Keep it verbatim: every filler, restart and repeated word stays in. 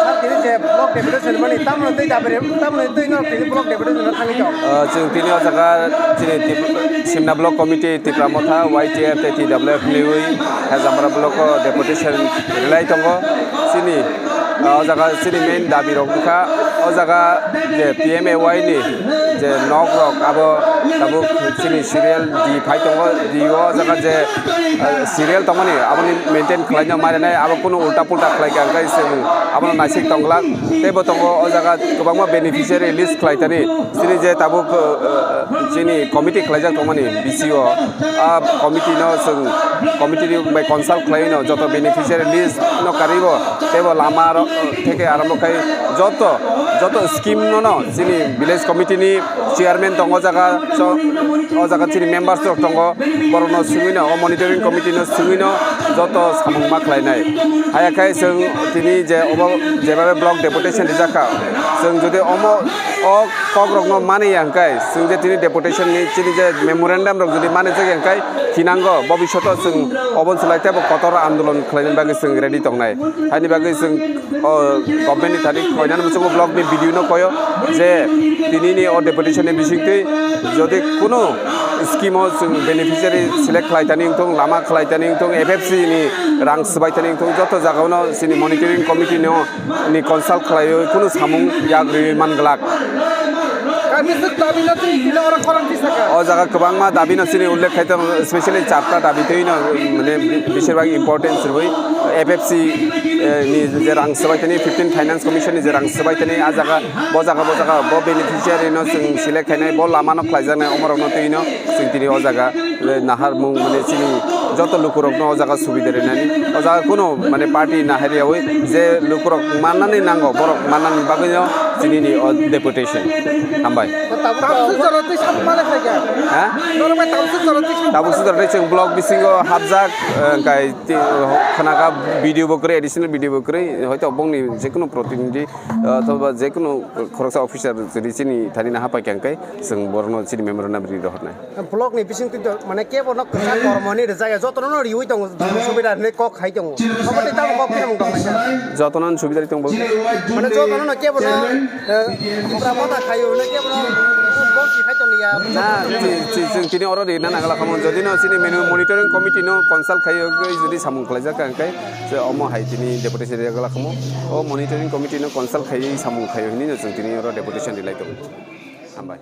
Sir, tini je block deputation mani, tamoni tei dabi re, tamoni tei no tini block deputation no thangwi tong. Ah, chwng tini o jaga chini Tip-, Simna Block Committee, Tipra Motha, Y T F tei T W F liwi Hajamara Block o deputation rwlai tongo. Chini, ah, o jaga chini main dabi rok wngkha o jaga je P M A Y ni je nok rok abo tabuk chini serial di phai tongo, di o jaga je, ah, serial tongmani aboni maintain khlaina marinai, abo kunu ulta pulta khlai kha, hwnkhe chwng abono naisik tong glak. Tei bo tongo o jaga kwbangma beneficiary list khlai tani, chini je tabuk, ah, chini committee khlaijak tongmani B C O, a committee no chwng committee ni bai consult khlai no joto beneficiary list no karwi bo, tei bo lama rok theke arambo khai joto, joto scheme no, no chini village committee ni chairman tongo o jaga, so, o jaga chini members rok tongo, borok no swngwi no, o monitoring committee no swngwi no joto samung ma khlai nai. Haya khai chwng tini je obo jebabe block deputation rijak kha, chwng jodi omo o kok rok no mani ya hwnkhe, chwng je tini deputation ni chini je memorandum rok jodi mani jak ya hwnkhe, thinango bobishoto chwng obo swlai tebo kotor andolon khlaina bagwi chwng ready tongnai. Haini bagwi chwng o government ni thani koinani muchungo block ni B D O no koyo je tini ni o deputation ni bisingtwi jodi kunu scheme o chwng beneficiary select khlai tani wngthung, lama khlai tani wngthung, F F C ni rang swbai tani wngthung, joto jagao no chini monitoring committee no ni consult khlaiwi kunu samung yak rwi man glak. Kaisa dabi no twi tino oro khorang twi saka. O jaga kwbangma dabi no chini ullekh khai tongo, especially charta dabi twi no, mane, bishirbag importance rwi F F C, eh, ni je rang swbai tani, fifteen Finance Commission ni je rang swbai tani, a jaga, bo jaga, bo jaga, bo beneficiary no chwng select khainai, bo lama no khlaijaknai, omorok no twi no chwng tini o jaga le naharmung, mane, chini joto lukurokno o jaga subida rinani, o jaga kunu, mane, party nahariyawi je lukurok mannani nango, borok mannani bagwino chinini o deputation. Hambai. Tabuk sujalo twi sap male khaikha. Ha? Norok bai tabuk sujalo twi sap. Tabuk sujalo twi chwng block bisingo hapjak, eh, kai ti-, khanaka B D O bo kwrwi, additional B D O bo kwrwi, hoito bongni jekunu protinidhi, eh, othoba jekunu khoroksa officer chini thani naha paikha hwnkhe chwng borokno chini memorandum ri rohornai. Block ni bising twi to, mane, kebo no kwchak kormo ni rwjak ya, jotono no riwi tongo, subida hinwi kok hai tongo. Omo tei tamo kok phimung tong lai kha. Jotono no subida ri tong bo. Mane, jotono no kebo no, eh, Tipra Motha khayo hinwi kebo no bongsi khai tong ya. Na, chi, chi, chwng tini oro rina nangla khamung. Jodi no chini menu monitoring committee no consult khayo, jodi samung khlaijak kha, hwnkhe je omo hai tini deputation ri nangla khamung. O monitoring committee no consult khaiwi samung khayo hinwi no chwng tini oro deputation ri lai tongo. Hambai.